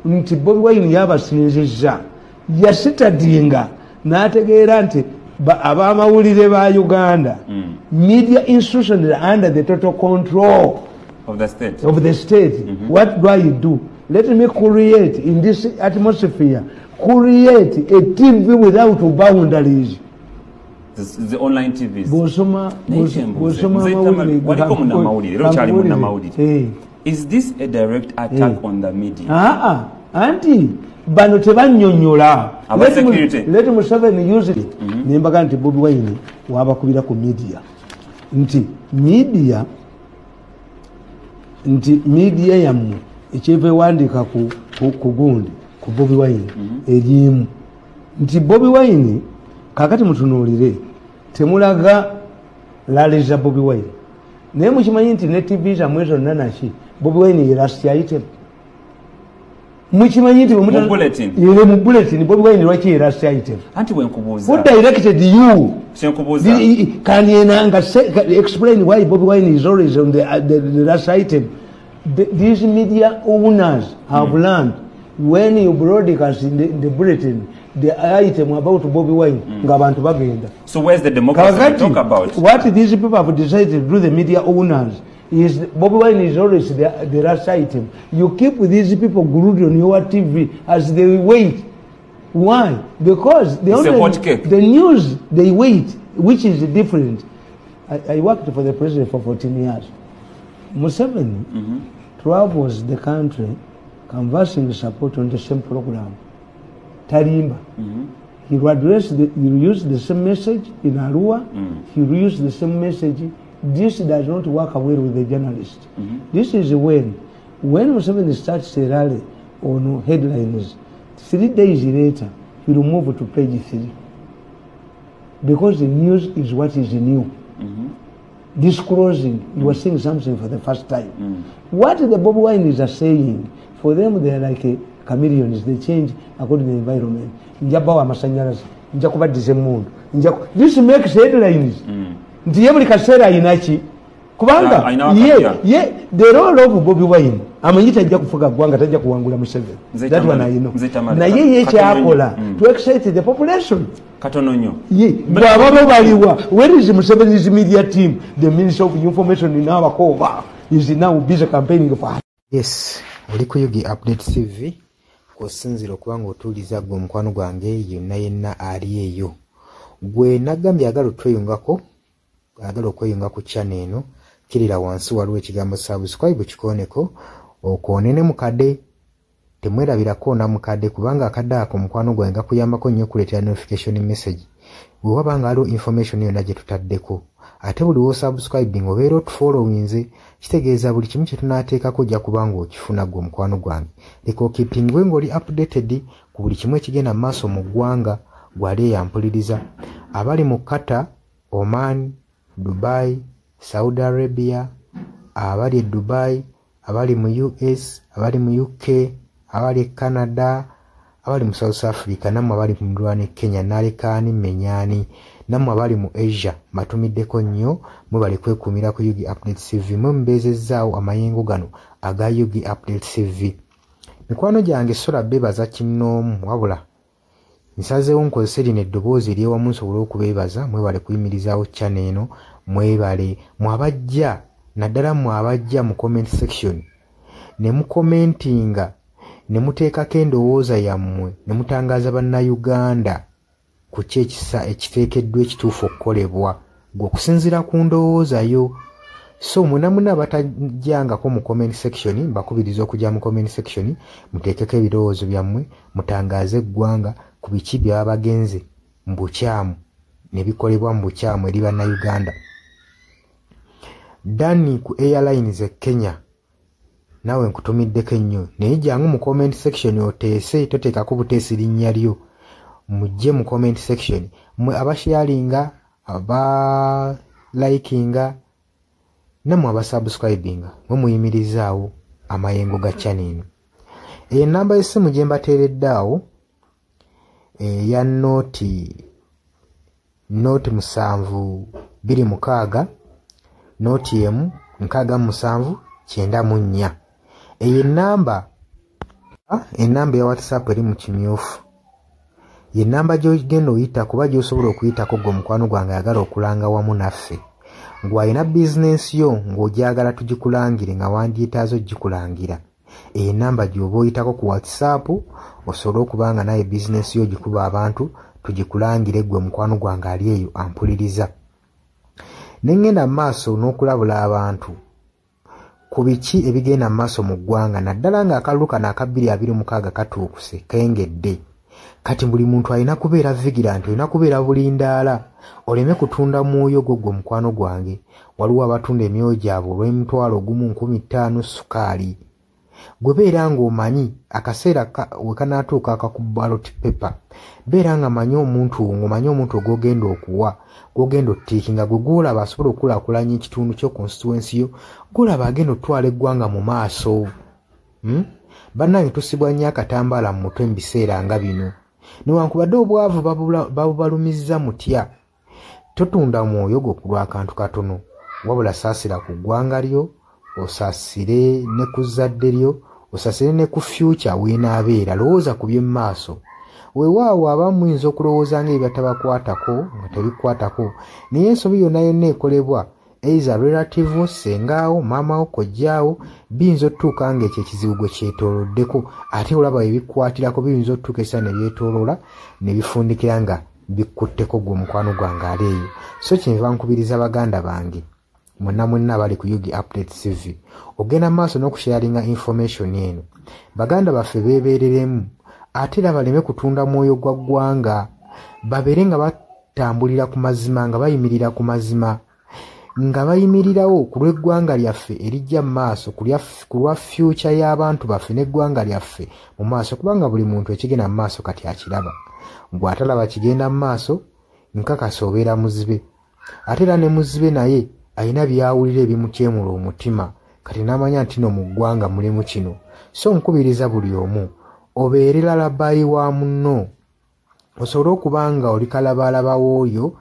Nti Bobi Wine yabasinzizza, yastudyinga n'ategeera nti abamawulire ba Uganda, media institutions are under the total control of the state. Of the state. What do I do? Let me create in this atmosphere, create a TV without boundaries. The online TVs. Bw'osoma Naye kyembuuze, bw'osoma Mzee amawulire, Tamale, waliko munnamawulire, era okyali munnamawulire. Is this a direct attack on the media? Aa, anti bano tebannyonnyola. Aba security. Let Museveni use it. Nembaga nti Bobi Wine wabakubira ku media, nti media yammwe ekyeva ewandiika ku gundi, ku Bobi Wine, erimu nti Bobi Wine kakati mutunuulire, temulaga rally za Bobi Wine, naye mukimanyi nti ne TV zammwe zonna naki, Bobi Wine ye last item. Mukimanyi nti Mu bulletin. Ye mu bulletin. Bobi Wine lwaki ye last item? Anti bwenkubuuza, Who directed you? Kyenkubuuza, Can you nanga say, can you explain why Bobi Wine is always on the last item? These media owners have learned when you broadcast in the bulletin the item about Bobi Wine, ng'abantu bagenda. So where's the democracy we Kakati, talk about? What these people have decided to do, the media owners, is Bobi Wine is always the last item. You keep these people glued on your TV as they wait. Why? Because the It's a only hot cake. The news they wait, which is different. I worked for the president for 14 years. Museveni travels the country canvassing support on the same program. Tarimba. He will use the same message in Arua. He will use the same message. This does not work well with the journalist. This is when Museveni starts a rally on headlines, 3 days later, he will move to page 3. Because the news is what is new. Disclosing, you are seeing something for the first time. What the Bobi Wines are saying, for them they are like chameleons, they change according to the environment. Nja bawa amasanyalaze, nja kubaddiza emmundu. This makes headlines. Nti ye buli kaseera ayina ki? Kubanga Ayina ye, akapya. ye, the role of Bobi Wine, amanyi tajja kufuga ggwanga, tajja kuwangula Museveni. Nze That one Tamale, I know. Nze Tamale, Naye ye katono kyakola nnyo. To excite the population. Katono nnyo. Ye, bw'ababa baliwa, where is Museveni's media team? The Minister of Information Nabakooba is now busy campaigning for her. Yes, oli ku Yugi Update TV kw'osinziira okuba ng'otuuliza ggwe omukwano gwange yenna yenna ali eyo. Gwe nagambye agala otweyungako, agala okweyunga ku channel eno, kirira wansi waliwo ekigambo subscribe, kikooneko, okoone ne mukadde. Temwerabira koona mukadde, kubanga akadde ako, mukwano gwange, gakuyambako nnyo okuleetera notification message bwe waba nga waliwo information yonna gye tutaddeko. Ate buli w'osubscribing obeera otufollowinze, kitegeeza buli kimu kye tunaateekako ojja kuba ng'okifuna. Ggwe omukwano gwange, leka okeepingwe ng'oli updated ku buli kimu ekigenda mu maaso mu ggwanga. Gwali eyampuliriza abali mu Qatar, Oman, Dubai, Saudi Arabia, abali e Dubai, abali mu US, abali mu UK, abali e Canada, abali mu South Africa, nammwe abali mu muliraano e Kenya, nalekaani menyaani, nammwe abali mu Asia, mbatumiddeko nnyo. Mwebale kwekuumira ku Yugi Update TV, mwe mubeezezzaawo amayengo gano aga Yugi Update TV. Mikwano gyange, sola beebaza kinnoomu, wabula nsazeewo nkozese lino eddoboozi eryewamu nsobole okubeebaza. Mwebale kuyimirizaawo channel eno, mwebale mwabajja, naddala mmwe abajja mu comment section ne mucommentinga ne muteekako endowooza yammwe ne mutangaaza Bannayuganda ku ki ekisa ekiteekeddwa ekituufu okukolebwa gwe okusinziira ku ndowooza yo. So mwena mwena abatajjangako mu comment section, mbakubiriza okujja mu comment section muteekeko ebirowoozo byammwe, mutangaaze eggwanga ku biki byaba bagenze mu bukyamu ne bikolebwa mu bukyamu eri Bannayuganda. Dani ku airlines e Kenya, naawe nkutumiddeko ennyo, naye jangu mu comment section oteese, toteekako buteesi linnya lyo. Mujje mu comment section, mmwe abasharinga, abalikinga, nammwe abasubscribinga, mwe muyimirizaawo amayengo ga channel eno. Eyo enamba y'essimu gye mbateeredde awo, eya 0 0 7 2 6 0 1 67 94. Eyo enamba. Enamba ya WhatsApp eri mu kimyufu, ye namba gy'ogenda oyita kuba gy'osobola okuyitako gwe omukwano gwange ayagala okulanga wamu naffe, gw'alina bizinensi yo ng'ogyagala tugikulangire nga wandyetaaze ogikulangira. Eyo enamba gy'oba oyitako ku WhatsApp osobole okuba nga naye bizinensi yo ogikuba abantu tugikulangire gwe mukwano gwange ali eyo ampuliriza. Ne ngenda mu maaso n'okulabula abantu ku biki ebigenda mu maaso mu ggwanga, naddala ng'akalulu kano aka 2026 katuukuse kengedde. Kati buli muntu alina kubeera vigilant, olina kubeera bulindaala oleme kutunda mwoyo gwo gwe mukwano gwange. Waliwo abatunda emyoyo gyabwe olw'emitwalo 1 5,000 sukaali. Gwe beera ng'omanyi akaseera we kanaatuuka akaku ballot paper, beera nga manyi omuntu ng'omanyi omuntu gw'ogenda okuwa, gw'ogenda otiikinga, gwe gw'olaba asobola okukulaakulanya ekitundu kyo, constituency yo, gw'olaba agenda otwala eggwanga mu maaso. Bannange tusibwa nnyo akatambaala mu mutwe mu biseera nga bino. Newankubadde obwavu babubalumizza mutya, totunda mwoyo gwo ku lw'akantu katono, wabula saasira ku ggwanga lyo, osaasire ne ku zzadde lyo, osaasire ne ku future weenaabeera. Lowooza ku by'emmaaso. Weewaawo abamu muyinza okulowooza ng'ebibatabakwatako nga tebikwatako, naye ensobi yonna yonna ekolebwa either relative, sengaawo, maamawo, kojjaawo, biyinza otutuuka ng'ekyo ekizibu gwe kyetooloddeko, ate olaba ebikwatirako biyinza otutuuka ekiseera ne byetooloola ne bifundikira nga bikutteko gwe omukwano gwange ali eyo. So kyenva nkubiriza baganda bange mwenna mwenna abali ku UG Update TV ogenda maaso n'okusharinga information eno. Baganda baffe beebereremu, ate era baleme kutunda mwoyo gwa ggwanga, babeere nga batambulira ku mazima, nga bayimirira ku mazima, nga bayimirirawo ku lw'eggwanga lyaffe erijja mu maaso, ku lwa future y'abantu baffe n'eggwanga lyaffe mu maaso, kubanga buli muntu ekigenda mu maaso kati akiraba. Gw'atalaba kigenda mu maaso nkakasa obeera muzibe, ate era ne muzibe naye alina by'awulira ebimutyemula omutima, kati n'amanya nti no mu ggwanga mulimu kino. So nkubiriza buli omu obeere lalabayi wa munno, osobole okuba nga oli kalabaalaba w'oyo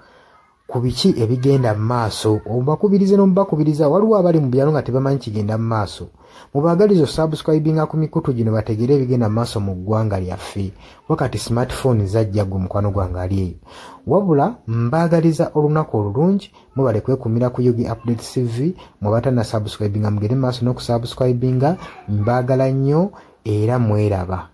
ku biki ebigenda mu maaso. Obakubirize n'omubakubiriza. Waliwo abali mu byalo nga tebamanyi kigenda mu maaso, mubaagalize osubscribinga ku mikutu gino bategere ebigenda mu maaso mu ggwanga lyaffe. Wakati smartphone zajja gwe mukwano gwange ali eyo. Wabula mbaagaliza olunaku olulungi, mubale kwekumira ku UG Update TV. Mwe abatanna subscribinga mugende mu maaso n'okusubscribinga. Mbaagala nnyo era mweraba.